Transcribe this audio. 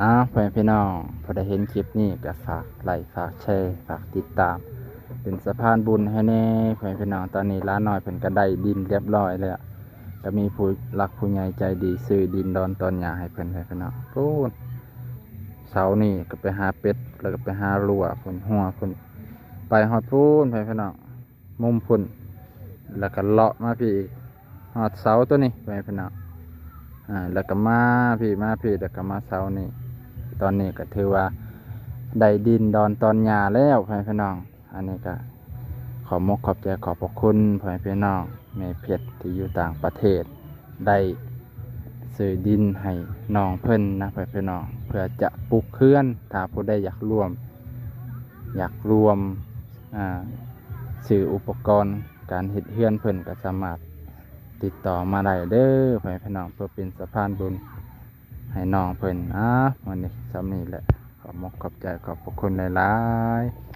ອ້າວ ພໍ່ແມ່ພີ່ນ້ອງ ຜູ້ໃດເຫັນຄລິບນີ້ກໍຝາກໄລຄ໌ ຝາກແຊ ຝາກຕິດຕາມ ເປັນສະພານບຸນໃຫ້ແດ່ ພໍ່ແມ່ພີ່ນ້ອງ. ຕອນນີ້ຫຼານນ້ອຍເພິ່ນກໍໄດ້ດິນຮຽບຮ້ອຍແລ້ວ ກໍມີຜູ້ຫຼັກຜູ້ໃຫຍ່ໃຈດີຊື້ດິນດອນຕອນຫຍ້າໃຫ້ເພິ່ນ ພໍ່ແມ່ພີ່ນ້ອງ. ພຸ້ນ ເສົານີ້ກໍໄປຫາເປັດ ແລ້ວກໍໄປຫາລົວພຸ້ນ ຮົ້ວພຸ້ນ ໄປຮອດພຸ້ນ ພໍ່ແມ່ພີ່ນ້ອງ ມຸມພຸ້ນ ແລ້ວກໍເລາະມາພີ້ອີກ ຮອດເສົາໂຕນີ້ ພໍ່ແມ່ພີ່ນ້ອງ. ອ່າ ແລ້ວກໍມາພີ້ ມາພີ້ ແລ້ວກໍມາເສົານີ້. ຕອນນີ້ກໍຖືວ່າໄດ້ດິນດອນຕອນຫຍ້າແລ້ວ ພໍ່ແມ່ພີ່ນ້ອງ. ອັນນີ້ກໍຂອບມົກຂອບໃຈຂອບພະຄຸນ ພໍ່ແມ່ພີ່ນ້ອງ ແມ່ເພັດທີ່ຢູ່ຕ່າງປະເທດ ໄດ້ຊື້ດິນໃຫ້ນ້ອງເພິ່ນນະ ພໍ່ແມ່ພີ່ນ້ອງ ເພື່ອຈະປຸກເຮືອນ. ຖ້າຜູ້ໃດຢາກຮ່ວມ ຢາກຮ່ວມ ອ່າ ຊື້ອຸປະກອນການເຮັດເຮືອນເພິ່ນ ກໍສາມາດຕິດຕໍ່ມາໄດ້ເດີ ພໍ່ແມ່ພີ່ນ້ອງ ເພື່ອເປັນສະພານບຸນໃຫ້ນ້ອງເພິ່ນ. ອ່າ ມື້ນີ້ສ່ຳນີ້ແຫຼະ ຂອບມົກຂອບໃຈຂອບພະຄຸນຫຼາຍໆ.